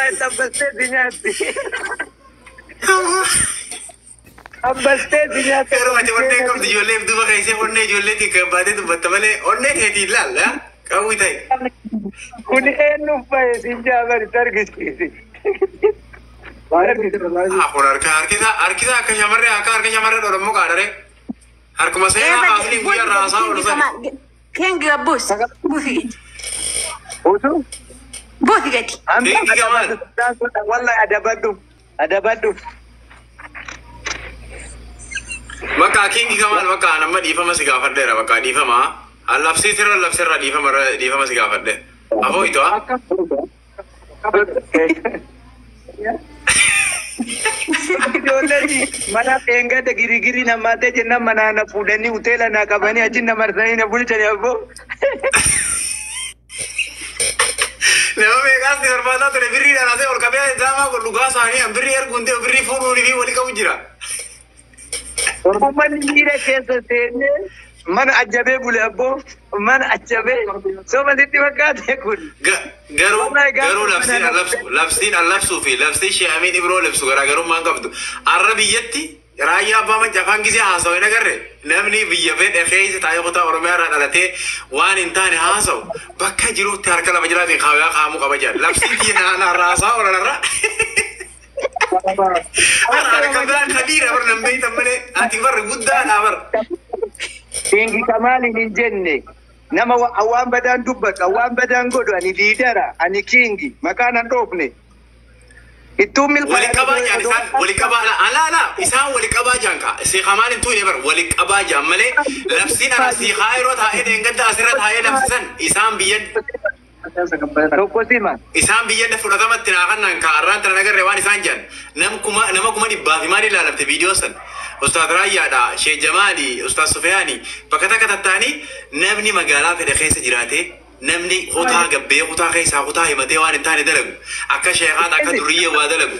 Wallahi tabbastee si nyaatti. Tabbastee si nyaatti. Garuu ati onnee qabdu ijoolleef duuba keessee onnee ijoolleetiin kan baatee dubbatta malee onnee teetiin ilaalla. Qawwii ta'e. Kun eenyuuf bahe siin jaabari argisiisi. Kun harka harkisaa akka shamarree akka harka shamarree dhodhammoo qaadharee. Harkuma seenaa haasni guyyaa irraa haasaa oolu sana. Kingi buus. Buufi gadi. Utuu? Buufi gadi. Kingi Kamaal. Wallahi adabadhu. Adabadhu. Bakka Kingi Kamaal bakka nama dhiifama si gaafadheera bakka dhiifama. Labsiisirra labsirra dhiifama dhiifama si gaafadhe. Afoo itoo. Ijoolleen mana eengada girigiri namaatee jennaan mana na fuudhanii hoteela na qabanii achi na marsanii na bulchanii abboo. Nama meeqaas ni barbaadaa ture birrii dhalaasee ol qabee daamaa kun dhugaa isaanii birrii erguun ta'e birrii fuudhuun fi walii qabu jira. Uummanni miira keessa seenee mana ajjabee bule abboo mana ajjabee sooma sitti fakkaate kun. Garuu garuu labsiin allabsu labsiin allabsuu fi labsiin she'amiin ibroo labsu garaagarummaa hin qabdu. Arra biyyatti raayyaa abbaa macca afaan gisee haasa'u hin agarre namni biyya fedhe keessa taa'ee kutaa Oromiyaa irraa dhalatee waan hin taane haasa'u bakka jirutti harka lama jiraatiin kaayaa kaa'amuu qaba jedha. Labsiin kiyya naannoo haasaa oolan irra. Harka biraan kabiira bar nan beektan malee ati bar guddaadha bar. Kingi Kamaaliin hin jenne nama waan badaan dubbatu waan badaan godhu ani liidara ani kingi maqaan hin dhoofne. Ittuu Wali qabaa jaan isaan wali qabaa ala ala isaan wali qabaa jaan ka si Kamaaliin tuune bar wali qabaa jaan malee labsiin ana si kaayiroo taa'ee dheengadda asirra taa'ee labsisan isaan biyyan Tokko sima. isaan biyyan fudhatamatti naa kannan ka arraan tana nagarre waan isaan jaan nama kuma dhibbaa fi maal ilaalamte viidiyoo san. Ustaaz Raayyaadha, Sheekh Jamaali, Ustaaz Sufiyaani bakka takka tattaanii namni magaalaa fedhe keessa jiraatee namni kutaa gabbee kutaa keessaa kutaa himatee waan hin taane dalagu akka sheekaat akka duriyyee waa dalagu.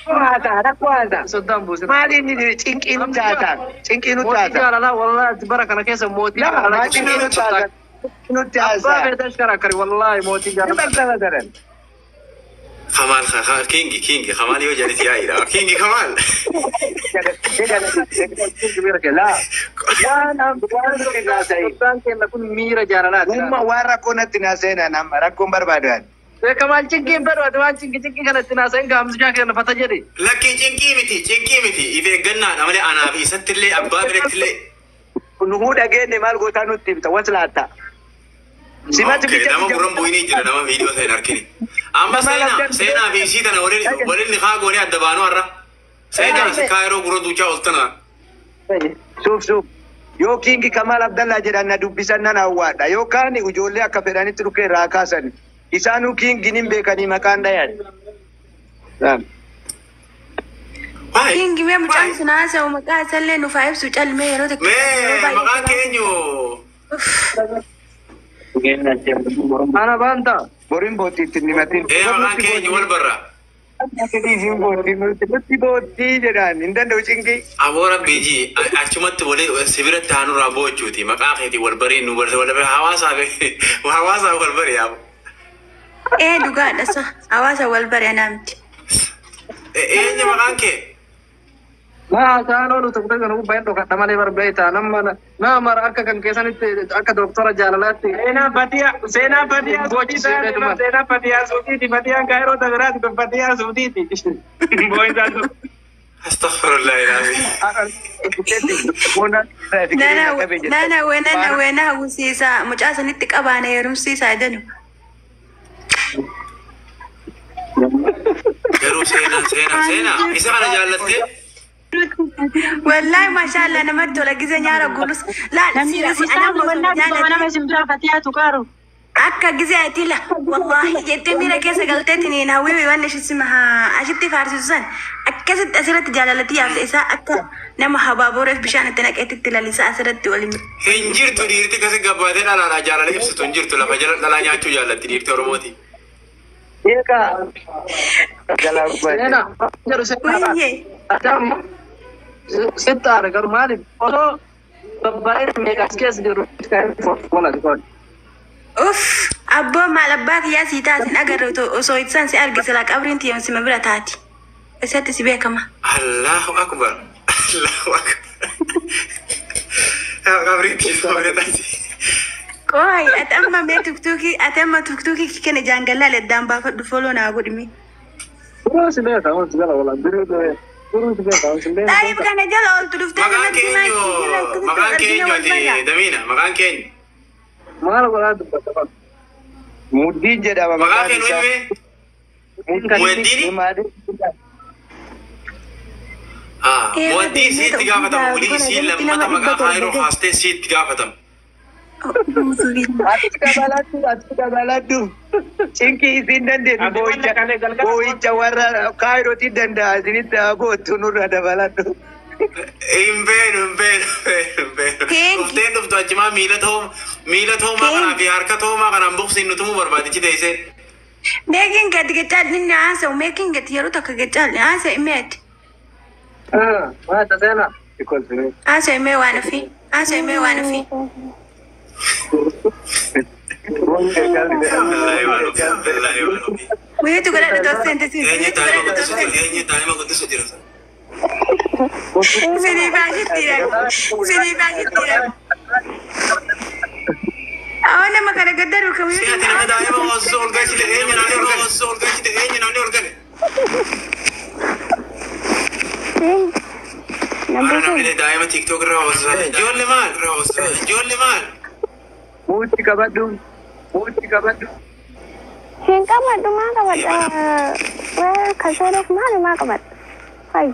Haasaa rakkoo haasaa. Maali inni cinqii nutti haasaa? Cinqii nutti Mootii haasaa. jaalalaa wallahi bara kana keessa mootii Lama jaalalaa maa cinqii nutti haasaa? Nutti Abbaa haasaa. feetan sharakkari wallahi mootii Ni jaalalaa. bartama daran. Kamaal kingi kingi Kamaal yoo jedheti yaa'idha. Kingi Kamaal. Waan waan nuti haasa'e. Soddaan keenya kun miira jaalalaati. Umma waan rakkoo natti naaseenaan amma rakkoon barbaadan. Kamal cinqiin fedhu ati waan cinqi cinqii kana itti naasa'in gaamsichaa keenya fata jedhi. Lakkii cinqii miti cinqii miti if eeggannaadha malee anaa fi isatti illee abbaa biratti illee. Nuhuu dhageenye maal gootaa nutti himta waslaatta. Simatti Okay, nama gurran bu'inii jira nama viidiyoo ta'e hin argine. Amma seenaa seenaa fi isii tana waliin waliin haa goonee adda baanu har'a. Seenaa si kaayiroo gurra duuchaa ooltana. Suuf suuf. Yoo Kingi Kamaal Abdallaa jedhan na dubbisan nan hawwaadha. Yookaan ijoollee akka fedhanitti dhukkee irraa kaasan. Isaanuu Kingin hin beekanii maqaan dhayan. Waay. Kingi mee mucaan sun haasa'u maqaa isallee nuuf haa ibsu calmee yeroo tokko yeroo Mee baay'ee. maqaan keenyu Ana baanta. Boriin boottii ittiin himatin. ee maqaan keenyu wal barra. Nutti boottii jedhaan hin danda'u cinqii. Aboo rabbii ji achumatti walii sibiratti haanurraa boochuuti maqaa keetii wal bariin nu barse wal bari hawaasaaf hawaasaaf wal bari yaaboo. Ee dhugaadha sa hawaasa wal bare anaa miti. Eenyu maqaan kee? Maa haasa'aan oolu tokko tokko nu baay'ee dhokadha malee barbeeta nama nama mara akka kan keessanitti akka doktora jaalalaatti. Seenaa Fatiyaa Seenaa Fatiyaa Suudiiti Seenaa Fatiyaa Suudiiti Fatiyaan Kaayiroo Tabiraati kun Fatiyaa Suudiiti. Boo'insaa sun. Astaghfirullah ilaahi. Nana wena wena hawwisiisaa mucaa sanitti qabaana heerumsiisaa jedhu. Garuu seenaa seenaa seenaa isa kana jaallattee Wallahi maashaallah namatti tola gisa nyaara guurus laal siirasi anaan jaalladhe. Akka gisee ati la wallahi jettee miira keessa galteetiin hawwii waan ishitti ashitti faarsisu san akkasitti asirratti jaalalatti yaafte isaa akka nama habaaboreef bishaan itti naqeetti lalisaa asirratti waliin. Hin jirtu dhiirti kasi gabbaatee dhalaadhaa jaalala ibsitu hin jirtu lafa jala dhalaa nyaachuu jaallatti dhiirti Oromooti. Eegaa. Jalaa Seenaa jedhu seenaadha. Wayyee. Ati amma sitti aara garuu maaliif osoo babbareeda meeqa as keessa jiru wala. Uff Abboo maal abbaa kiyyaa sii taasin agarre osoo ibsaan si arge silaa qabriin tiyyoon sima bira taati. Isatti si beekama. Allahu akbar. Allahu akbar. Qabriin tiyyoon bira taati. Qoy ati amma mee tuktuukii ati amma tuktuukii kana jaangallaa leddaan baafadhu foloo naa godhimi. Duruu si beeka wanti jala wala duruu duruu si beeka wanti beeka. Taayib kana jala ooltu dhuftee Maqaan namatti keenyu maqaan keenyu ati Damiina maqaan keenyu. Maal godhaa dubbata bal. Muddiin jedhama Maqaan maqaan keenyu isaa. eenyu? Muwaddiini? Muwaddii siitti gaafatama olii isii lammata maqaa kaayiroo kaastee siitti gaafatama. Ati dabaladhu, ati dabaladhu. Cinqii isiin dandeettu boo'icha boo'icha warra kaayirootiin danda'a isinitti haa boottu nurra dabaladhu. Hin beenu hin beenu hin beenu. Dhufteen dhuftu achimaa miila tooma miila toomaa kanaa fi harka toomaa kanaan boksiin nutumuu barbaadichi teessee. Meekin gadi gacaal inni haasa'u meekin gadi yeroo tokko gacaal haasa'e meet. Maal seenaa? Haasa'e mee waan ofii haasa'e mee waan ofii. Wiitu godhadhu tooseen tisiin. Eenyu daa'ima guddisu jira? Eenyu daa'ima guddisu jira? Sinii baashitti sinii baashitti. Awwa nama kana gaddaru kan Si ati nama daa'ima hoosisu ol galchite eenyu namni ol gale? Hoosisu ol galchite eenyu namni ol gale? Ara namni daa'ima TikTok irra hoosisaa. Ijoollee maal? Irra hoosisaa. Ijoollee maal? Muutti qabadhu, muutti qabadhu. Hin qabadhu maa qabadha? Kasooreef maali maa qabadha? Fayyi.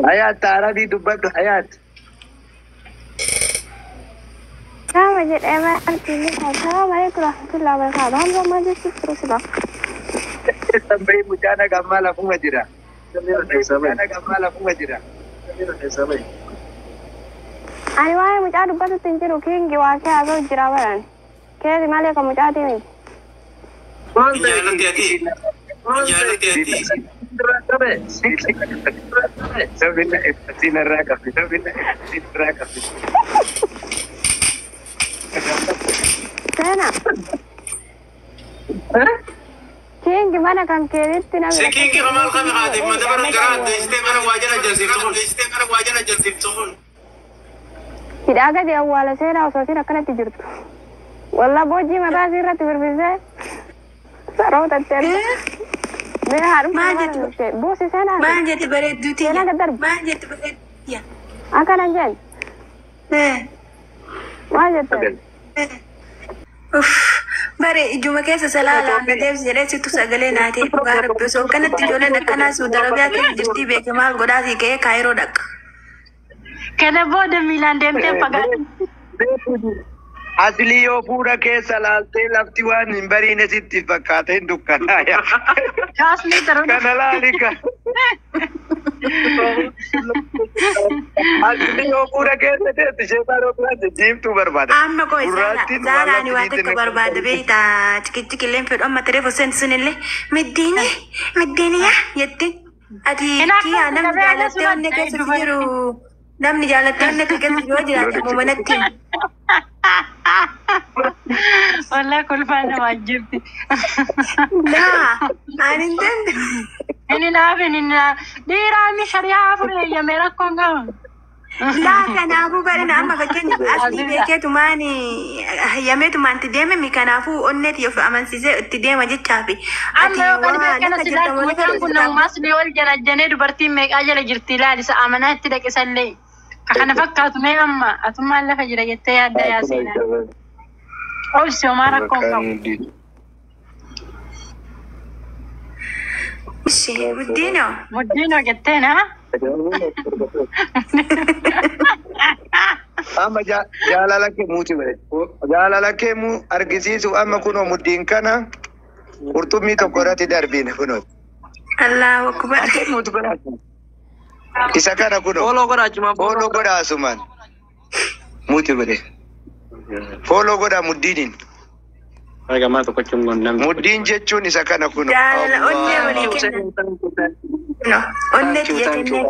Hayaat arabii dubbadhu hayaat. Nama jedhee marti Assalamu alaikum warahmatullahi wabarakatuh. Hamza maal jechuuf ture sila? Tambee mucaan hagammaa lafuma jira. Mucaan hagammaa lafuma jira. Ani waa'ee mucaa dubbatutti hin jiru kiingi waa kee haasa'u jira baran. Keeti malee kan mucaatii miti. Hin jaallatti ati? Hin jaallatti ati? Sinarraa qabdi, sinarraa qabdi. Seenaa. Kiingi mana kan keetitti namni. Si kiingi maal kami qaatee madabara garaa addeessitee mana waa jala jalsiiftu kun. Deessitee mana waa jala jalsiiftu kun. Hidhaa gadi awwaala seenaa osoo isiin akkanatti jirtu. Walla boojii mataa isii irratti birbisee saroota itti erga. Mee haadhuma Maal mana jettu? dhuftee buusi seenaa. Maal jetti bareedduu tiyya? Seenaa gad darbu. Maal jetti bareedduu tiyya? Akkana jeen. Maal jette? Uff, bare ijuma keessa salaalaa na deebisi jedhee sittu sagalee naatee dhugaa rabbi osoo kanatti ijoolleen akkanaa Suudi Arabiyaa keessa jirtii beeke maal godhaa sii ka'ee kaayiroo dhaqa. Kana booda miilaan deemtee fagaatu. Aslii yoo fuula keessa laaltee lafti waan hin bariine sitti fakkaata hin dukkanaaya. Kaasni taruu. Kana laali ka. Aslii yoo fuula keessa teessu ishee baaroo biraan diimtuu barbaada. Amma koo Gurraattiin zaaraani waa waan takka barbaada beektaa cikichikillee fedhu amma taree fosen sunillee middiini middiini yaa jetti. Ati kiyyaa namni jaalattee onnee keessa si jiru namni jaalattee onnee keessa yoo jiraate ammoo manatti himi. Wallaa kolfaa nama ajjeefti. Laa ani hin danda'u. Inni naaf inni naaf dhiiraa inni shari'aa afur eeyyamee rakkoon qaba. Laa kanaafuu barina amma fakkeenyaaf asii beekeetumaan hayyameetumaan itti deememi kanaafuu onneeti of amansiisee itti deema jechaafi. Amma yoo qalbii akkana si ilaaltu mucaan kun namumaas ni ol janajjanee dubartiin meeqaa jala jirti ilaali isa amanaa itti dhaqisallee. Kana fakkaatu mee amma atummaan lafa jira jettee yaadda yaa seenaa. Obsi homaa rakkoon qabu. Ishee guddinoo. Muddiinoo jettee na. Amma jaalala kee muuti bare. Jaalala kee muu argisiisu amma kunoo muddiin kana qurxummii tokko irratti darbiin kunoo. Allahu akbar. Muuti bara. Isa kana kunoo. Fooloo godhaa achumaan. Fooloo godhaa asumaan. Muuti bare. Fooloo godhaa muddiiniin. Muddiin jechuun isa kana kunoo. Jaalala onnee walii kennan. No, onnee xiyya kennee.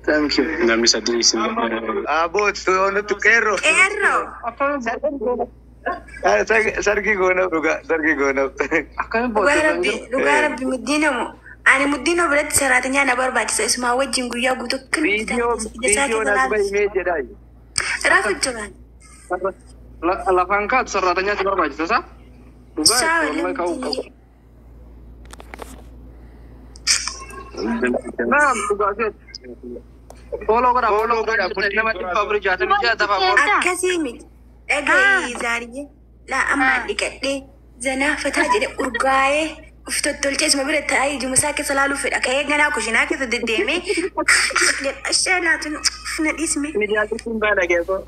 Thank you. Namni sadii isin Aboot nuti qeerroo. Qeerroo. Sargii goonaaf dhugaa sargii goonaaf. Akkamiin Dhugaa booddee rabbi dhugaa rabbi muddiinamu. Ani muddiinoo biratti saraatinyaa na barbaachisa. Isumaa wajjin guyyaa guutuu kan Viidiyoo ija isaa viidiyoon keessa as bahimee jedhaa. Rafu jiraan. Lafaan kaatu saraatanyaatti barbaachisa saa? Dhugaa Saa wallahi ka'uu qabu. waliin. Naam dhugaa keeti. Fooloo godha fooloo godha nama 466 tafa fooloo. Akkasii miti. Dhaga'i zaariye. Laa ammaan dhiqadhee zanaa fataa jedhe urgaa'ee of tottolchee isuma bira taa'ee ijuma isaa keessa laaluu fedha. Ka'ee ganaa kushinaa keessa deddeemee jedha naatu na dhiisme. Miidiyaa kun baala geessoo.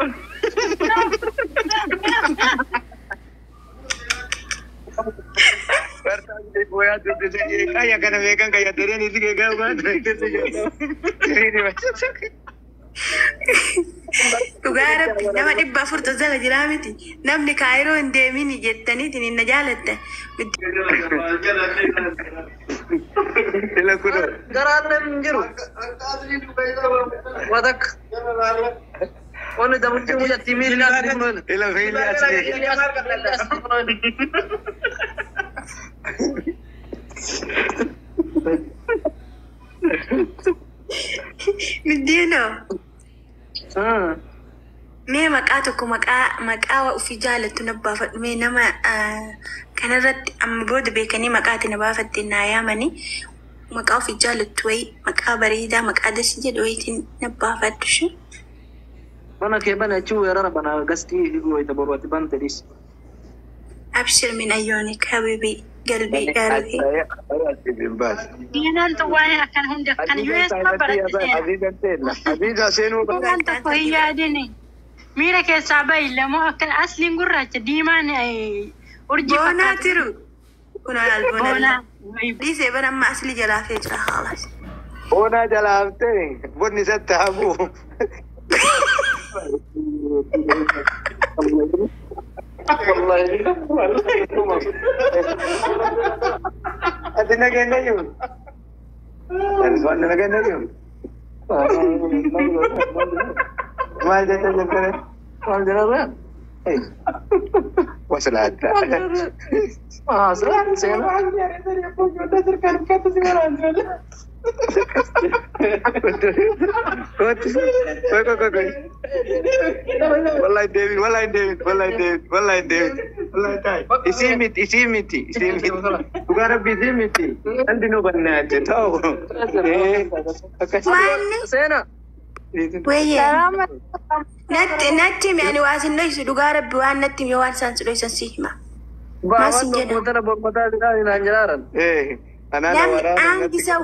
Kaya kana beekan kaya tereen isi keekaa waan Dhugaa rabbi nama 400 jala jiraa miti. Namni kaayiroo hin deemini jettaniitiin na jaalatta. Ila kunoo. Garaan hin jiru. Watak. Wanni dabaltii mucatti miilli asii kunuun. Ila miilli asii. Miilli asii kunuun. Middiinoo. Mee maqaa tokko maqaa maqaa waa ofii jaalattu na baafadhu. Mee nama kanarratti amma booda beekanii maqaa ati na baafatte naa yaamanii maqaa ofii jaalattu wayii maqaa bareedaa maqaa dasi jedhu wayiitiin na baafadhu shi. Mana kee bana jechuun weerara bana gastii wayita boru bante dhiis. Abshir min ayyoonik habibi galbii gaarii. Diinaan waan akkan hunda kan US ma baratte seena. Aziza seenuu Waan tokko hin yaadini. Miira keessaa bahi lamoo akkan asliin gurraacha diimaan urjii Boonaa fakkaatu. tiru. Kun olaal boonaa. Boonaa. Dhiisee bara amma asli jalaa fee jira haalaas. Boonaa jalaa haftee bonni isatti hafu. Ati nageenya jiru. Ani waan nageenya jiru. Maal jetta jettee? Maal jedhama? Wasalaatta. Maasiraan seenaa. Koi koi koi koi. Wallahi David, wallahi David, wallahi David, wallahi David, wallahi ta'i. Isii miti, isii miti, isii miti. Dhugaa rabbi isii miti. Hundinuu bannaate ta'u. Akkas. Maanni Seenaa. wayyee. Natti natti himi ani waa sin dhoysu dhugaa rabbi waan natti himi waan isaan si dhoysan si hima. Maal sin jedha? Motora mormataa naan jedhaaran. Anaan Namni waraana አንድ ሰው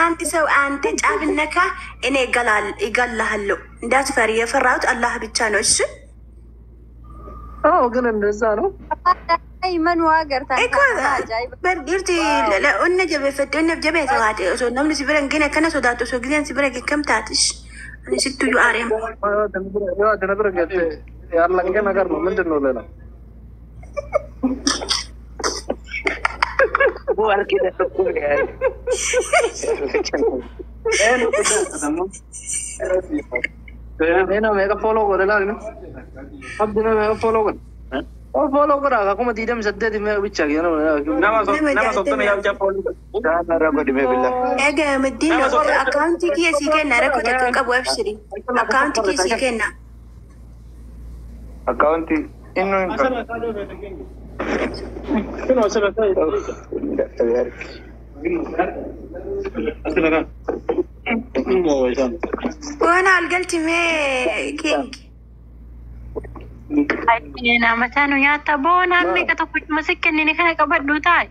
አንድ ሰው አንተ ጫፍ ነካ እኔ እገላለሁ። እንዳትፈሪ፣ የፈራሁት አላህ ብቻ ነው። እሺ አዎ ግን እንደዛ ነው። Manuu agartan እኮ በርዲርቲ ለኦነ ጀበፈት ኦነ ጀበ ተዋት ኦሶ namni si bira hin geenye akkana sodaatu osoo giseen si bira kam taatish ani sittu iyyuu aarema. Yoo ati na bira geette ያለንገ ነገር ነው። ምንድን ነው ሌላ? Meena meeqa follow godhe laal Abdi na meeqa follow godhe? Oh follow godha akkuma 28 meeqa bicha Nama Nama 30 yaabcha foolii. Irra godhime billaa. Egaa Madiina akkaawuntii kiyya sii kenna rakkoo takka hin qabu abshiri. Akkaawuntii kiyya sii kenna. Akkaawuntii inni hin qabu. Waan algalchi mee keenki. Seenaa mataa nu nyaata boonaan meeqa tokko si kennine kana qabadhu taa'e.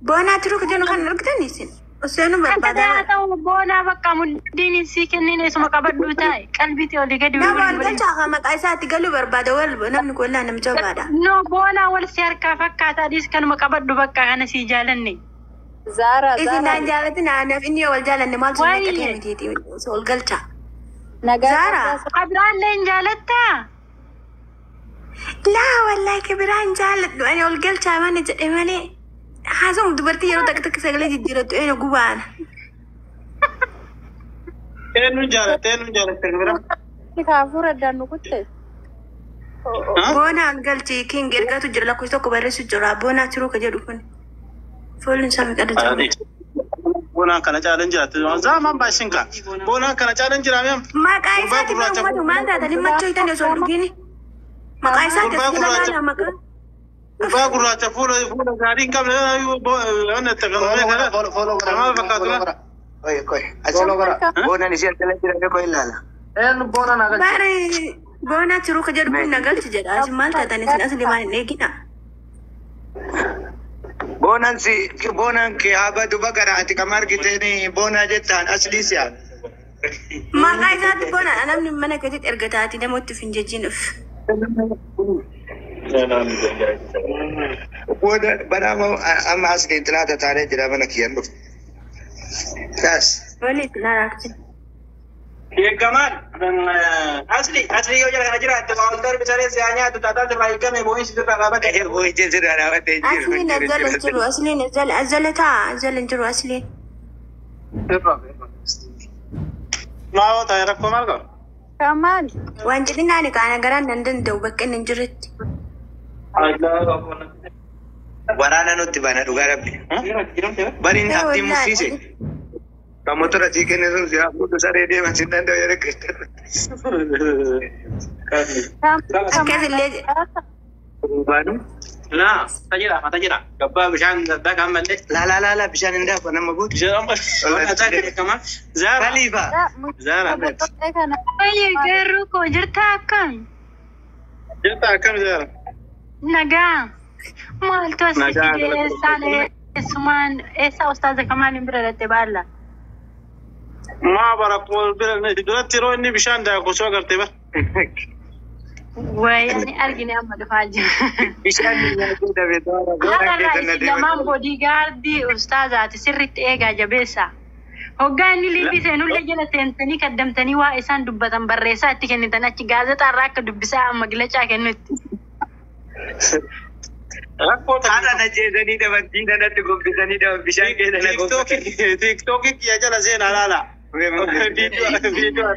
Boonaa turuu jennu kan argitan isin. Osoo Kan barbaadaa. ta'u boonaa bakka muddiin si kennine isuma qabadhu taa'e qalbiitii olii gadi Nama wal algalcha haa maqaa isaatti galuu barbaada wal namni kun laa nama jabaadha. No boonaa wal si harkaa fakkaataa dhiis kanuma qabadhu bakka kana si jaalanne. Zaara Isin Zaara naan jaalatin anaaf inni yoo wal jaalanne maaltu Waayee. naqatee mitiiti osoo ol galcha. nagaa Zaara. Abiraallee hin jaalattaa? Laa wallaahi ka biraa hin jaaladhu ani ol galchaa mana jedhe malee. Haasa'u dubartii yeroo takka takka sagalee jijjiirattu eenyu gubaana. Eenyuun jaalatte eenyuun jaalatte bira? Kaafura addaan nu kutte. Boonaan galchi king ergaatu jira lakkoofsa tokko barreessu jira. Boonaa tiruu ka jedhu kun. Fooliin isaa meeqa jira? Boonaan kana caalan jiraatti. Zaamaan baay'isin kaa. Boonaan kana caalan jiraame amma. Maqaa isaati uummatu maal taatanii machoo hitan osoo hin dhugini? Maqaa isaati as jala laala maqaa. Gurbaa gurraacha fuula fuula gaarii hin qabne waan itti qabamee kana. Maal fakkaatu la? Oye, koy. Boonaan ishee jala jira koy ilaala. Eenyu boonaan agarsiisa? Baare boonaa tiruu ka jedhu kun nagalchi jedha. Asin maal taatanii isin asli maal hin eegina? Boonaan si boonaan kee haa badu bagara ati kam argiteeni boonaa jettaan aslii si'a. Maqaa isaatti boonaa namni mana keessatti erga taati namooti of hin jejjiin uf. Booda bara amma asliin xinaata taanee jira mana kiyyan dhufu. Taas. Wali itti laalaakti. Eeggamaan asli asli yoo jala kana jiraatte waa ol darbi saree si'aa nyaatu taataan sirraa hiikame boo'insi sirraa dhaabate. Boo'ichi sirraa dhaabatee jiru. Asliin azala hin jiru asliin azala azala taa azala hin jiru asliin. Maa yoo ta'e rakkoo maal qaba? Kamaal. Waan jedhinaan kaana garaan nan danda'u bakka inni hin jirretti. Waraana nutti bana dhugaa rabbi. Bariin abdii muffiise. Kan motora sii kenne sun si hafuudhu saree deeman sin danda'u jedhe kiristaanota. Akkasillee Baanu. Naa, tajira, tajira. Gabbaa bishaan daddaa kan malee. Laa laa laa laa bishaan hin daaku nama guutu. Bishaan amma kamaa. Zaara. Khalifa. Zaara. Baay'ee garuu koo jirtaa akkam? Jirta akkam Zaara? Nagaa. Maaltu as Nagaa, fide eessaan eessumaan eessa ustaaza kamaaliin bira dhatte baalla? Maa bara bira duratti yeroo inni bishaan daaku osoo agartee bara. Wayi ani argine amma dhufaa jira. Bishaan nyaatee dhabe Zaara. Har'a isin lamaan boodigaardii ustaazaati sirriitti eegaa jabeessa. Hoggaa inni liibii seenullee jala seentanii kaddamtanii waa isaan dubbatan barreessaa itti kennitan achi gaazexaarraa akka dubbisaa amma gilachaa kennutti. Rakkoo Haadha na jeesanii dhaban diina natti gombisanii dhaban bishaan keessa na gombisanii. Tiiktookii kiyya jala seenaa laala. Viidiyoo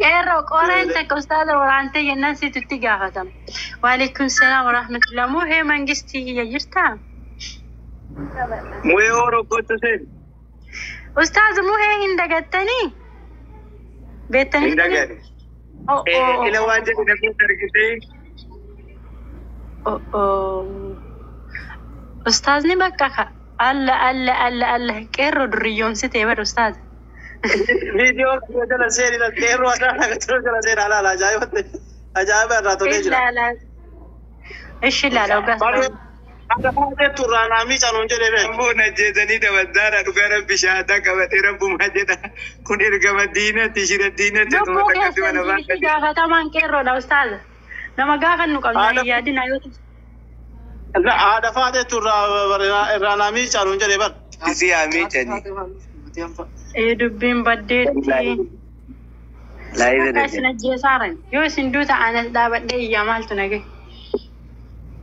Qeerroo qoreen takka ustaaza waraantee jennaan situ itti gaafatama. Waalaikum salaam warahmatullah. Muhee mangistii kiyya jirtaa? Mu'ee horoo kottu seen. Ustaaza muhee hin dagattanii? Beektanii? Hin dagane. Oh, oh, Ila waan jedhu na keessa argitee. oh, oh. Ustaazni bakka ka alla alla alla alla qeerroo duriyyoomsitee bara ustaaza. Viidiyoo kiyya jala seenaa qeerroo addaa jala seenaa laala ajaa'ibatti ajaa'iba irraa tolee jira. Ilaala. Ishi ilaala ogaas. Haadha haadha turraa naamii canuun jedhee beeku. Ammoo na jeesanii dhaban Zaara dhugaa rabbi shaataa qabatee rabbumaa jedha. Kun ergama diinatti shira diinatti Lubbuu asuma takkatti keessan mana itti baafate. gaafatamaan qeerroodha ustaaza. Nama gaafannu qabna hin yaadina yoo ta'u. Haadha faatee turraa irraa naamii canuun jedhee bara. Isii haamii cani. Ee dubbiin baddeetti. Laayee Akka isin ajjeesaaran yoo isin duuta anas dhaabadhee iyyaa maaltu nage.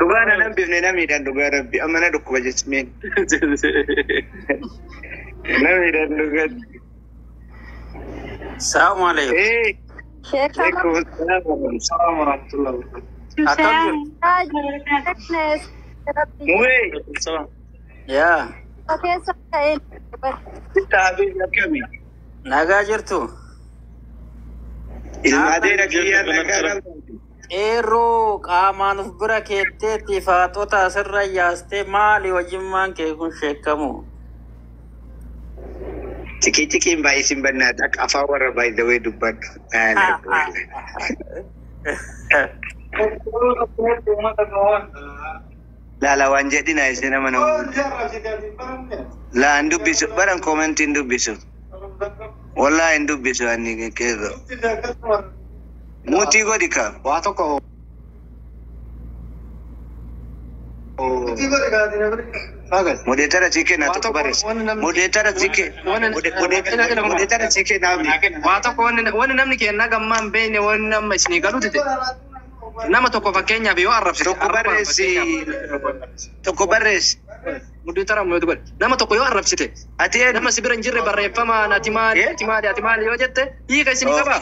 Dhugaa na nan bifne na miidhaan dhugaa rabbi amma na dhukkuba jechismeen. Na miidhaan dhugaa. Salaamu alaikum. Ee. Sheekama. Alaikum salaam. Salaam warahmatullahi wabarakatuh. Mu'ee. Salaam. Yaa, Keessa ta'ee Taabii akkami? nagaa jirtu. Ilma adeera kiyyaa nagaa rabbi. Qeerroo qaamaan of bira keetteetti faaxota asirra yaastee maali wajjimmaan kee kun sheekamu? Cikii cikiin baay'ee sin bannaata akka afaan warra baay'ee wayii dubbadhu. Laala waan jedhina isin nama nama. Laa hin dubbisu baran koomentii hin dubbisu. Wallaahi hin dubbisu ani qeerroo. Muutii godhi ka. Waa tokko. Modeetara sii kennaa tokko barreessa. Modeetara sii kenna. Modeetara sii kennaa abdi. Waa tokko wanni namni kenna gammaa hin beekne wanni nama isinii galu dide. Nama tokko fakkeenyaaf yoo arrabsite. Tokko barreessi. Tokko barreessi. Moderator mute godhi. Nama tokko yoo arrabsite Ati eenyu? nama si bira hin jirre barreeffamaan ati maali ati maali ati maali yoo jette hiika isin qaba.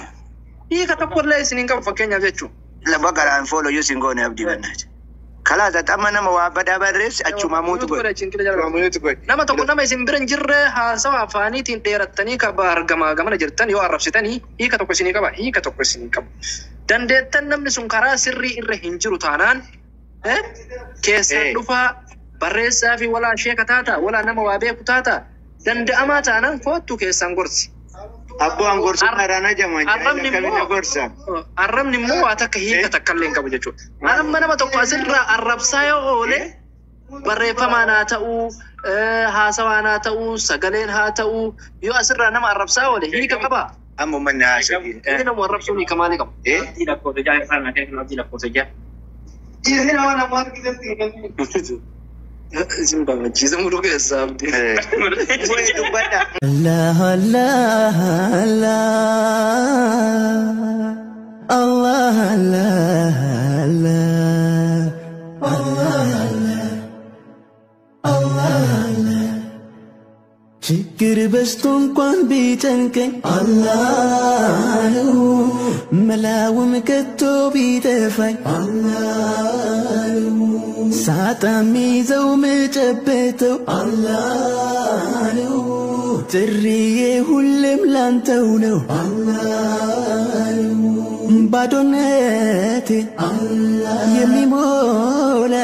Hiika tokkollee isin hin qabu fakkeenyaaf jechuudha. Laba garaan follow you sin goone abdii bannaati. Kalaas ati amma nama waa badaa barreessi achuma mute godhi. Achuma mute godhi. Nama tokko nama isin bira hin jirre haasawa afaaniitiin dheerattanii kaba argamaa gamana jirtan yoo arrabsitanii hiika tokko isinii qaba, hiika tokko isinii qabu. Dandeettan namni sun karaa sirrii irra hin jiru taanaan keessaan dhufaa barreessaa fi walaa sheeka taata, walaa nama waa beeku taata, danda'amaa taanaan koottu keessaan gorsi. Abboo an gorsu maraana jaman Arrabni jaala immoo gorsa. Arrabni immoo waa takka hiika takka illee hin qabu jechuudha. Amma nama tokko asirraa arrabsaa yoo oole barreeffamaan haa ta'uu, haasawaan haa ta'uu, sagaleen haa ta'uu, yoo asirraa nama arrabsaa oole hiika qaba. Amma manni haasa'u. Inni nama arrabsuun hiika maalii qaba? Abdii lakkoofsa ja'a irraa naa kennu abdii lakkoofsa ja'a. Isin bamachiisa muduu keessaa abdii. Wayii dubbadha. Allah Allah Allah Allah Allah Allah Allah Allah ችግር በዝቶ እንኳን ቢጨንቀኝ አላህ ነው መላውም ከቶ ቢጠፋኝ አላህ ነው ሳጣ ሚይዘው ምጨበጠው አላህ ነው ጥሪዬ ሁሌም ላንተው ነው አላህ ነው ባዶነቴ የሚሞላ።